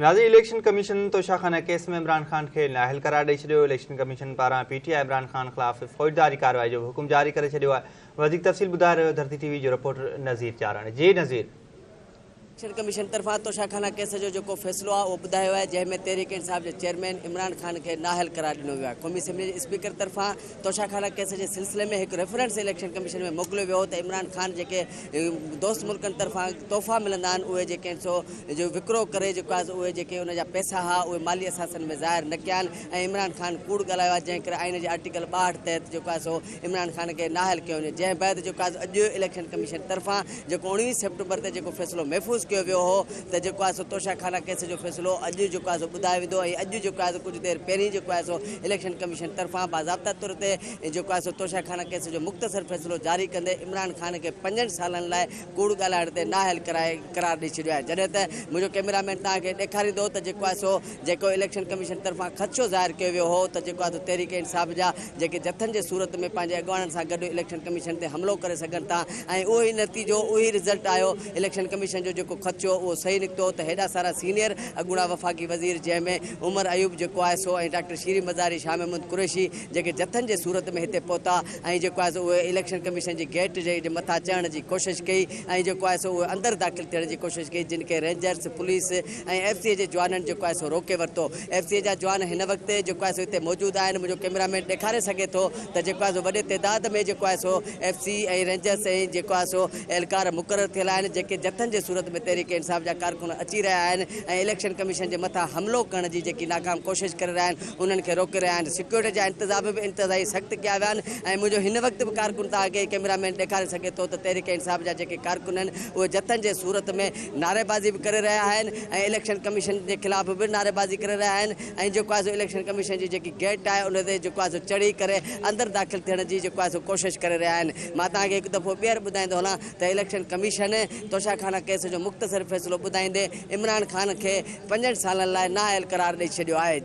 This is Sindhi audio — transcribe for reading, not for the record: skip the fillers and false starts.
ناظرين election commission Toshakhana case ۾ Imran Khan کي نااهل قرار ڏئي ڇڏيو، اليڪشن ڪميشن پاران پي ٽي آء عمران خان خلاف فوجداري ڪارروائي جو به حڪم جاري ڪري ڇڏيو آهي، وڌيڪ تفصيل ٻڌائي رهيو ڌرتي ٽي وي جو رپورٽر نذير چارڻ جي نذير. اليڪشن ڪميشن طرفان توشاخانه ڪيس جو جيڪو فيصلو آهي اهو ٻڌايو آهي جنهن ۾ تحريڪ انصاف جي چيئرمين عمران خان کي نااهل قرار ڏنو ويو آهي قومي اسيمبلي جي اسپيڪر طرفان توشاخانه ڪيس جي سلسلي ۾ هڪ ريفرنس اليڪشن ڪميشن ۾ موڪليو ويو هو ته عمران خان جيڪي دوست ملڪن طرفان تحفا ملندا آهن اهي جيڪي آهن سو جو وڪرو ڪري جيڪو آهي سو اهي جيڪي ان جا پئسا ها اهي مالي اثاثن ۾ ظاهر نه ڪيا آهن ۽ عمران خان ڪوڙ ڳالهايو آهي جنهن ڪري آئين جي آرٽيڪل 62 تحت جيڪو آهي سو عمران خان کي نااهل ڪيو وڃي جنهن بعد جيڪو آهي سو اڄ اليڪشن ڪميشن طرفان جيڪو 19 سيپٽمبر تي جيڪو فيصلو محفوظ ڪيو ويو هو ته جيڪو آهي سو توشا خانه ڪيس جو فيصلو اڄ جيڪو آهي سو ٻڌايو ويندو ۽ اڄ جيڪو آهي سو ڪجهه دير پهرين جيڪو آهي سو اليڪشن ڪميشن طرفان باضابطا طور تي جيڪو آهي سو توشا خانه ڪيس جو مختصر فيصلو جاري ڪندي عمران خان کي پنجن سالن لاء ڪوڙ ڳالهائڻ تي نااهل ڪرائي قرار ڏئي ڇڏيو آهي جڏهن ته منهنجو ڪئميرا مين توهان کي ڏيکاريندو ته جيڪو آهي سو جيڪو اليڪشن ڪميشن طرفان خدشو ظاهر ڪيو ويو هو ته جيڪو آهي سو تحريڪ انصاف جا جيڪي جٿن جي صورت ۾ پنهنجي اڳواڻن سان گڏ اليڪشن ڪميشن تي حملو ڪري سگهن ٿا ۽ اهو ئي نتيجو اهو ئي رزلٽ آيو اليڪشن ڪميشن جو جيڪو خدشو هو اهو صحيح نڪتو ته هيڏا سارا سينيئر اڳوڻا وفاقي وزير جنهن ۾ عمر ايوب جيڪو آهي سو ۽ ڊاڪٽر شيرين مزاري شاهه محمود قريشي جيڪي جٿن جي صورت ۾ هتي پهتا ۽ جيڪو آهي سو اهي اليڪشن ڪميشن جي گيٽ جي مٿان چڙهڻ جي ڪوشش ڪئي ۽ جيڪو آهي سو اهي اندر داخل ٿيڻ جي ڪوشش ڪئي جن کي رينجرس، پوليس ۽ ايف سي جي جوانن جيڪو آهي سو روڪي ورتو. ايف سي جا جوان هن وقت جيڪو آهي سو هتي موجود آهن منهنجو ڪئميرا مين ڏيکاري سگهي ٿو ته جيڪو آهي سو وڏي تعداد ۾ جيڪو آهي سو ايف سي ۽ رينجرس ۽ جيڪو آهي سو اهلڪار مقرر ٿيل آهن جيڪي جٿن جي صورت ۾ تحريڪ انصاف جا ڪارڪن اچي رهيا آهن ۽ اليڪشن ڪميشن جي مٿان حملو ڪرڻ جي جيڪي ناڪام ڪوشش ڪري رهيا آهن انهن کي روڪي رهيا آهن، سيڪيورٽي جا انتظام به انتهائي سخت ڪيا ويا آهن ۽ منهنجو هن وقت به ڪارڪن توهان کي ڪئميرا مين ڏيکاري سگهي ٿو ته تحريڪ انصاف جا جيڪي ڪارڪن آهن اهي جٿن جي صورت ۾ نعريبازي به ڪري رهيا آهن ۽ اليڪشن ڪميشن جي خلاف به نعريبازي ڪري رهيا آهن ۽ جيڪو آهي سو اليڪشن ڪميشن جي جيڪي گيٽ آهي ان تي جيڪو آهي سو چڙهي ڪري اندر داخل ٿيڻ جي جيڪو آهي سو ڪوشش ڪري رهيا آهن مان توهان کي هڪ دفعو ٻيهر ٻڌائيندو هلان ته اليڪشن ڪميشن توشاخانه ڪيس جو مختصر فيصلو ٻڌائيندي عمران خان کي پنجن سالن لاء نااهل قرار ڏئي ڇڏيو آهي.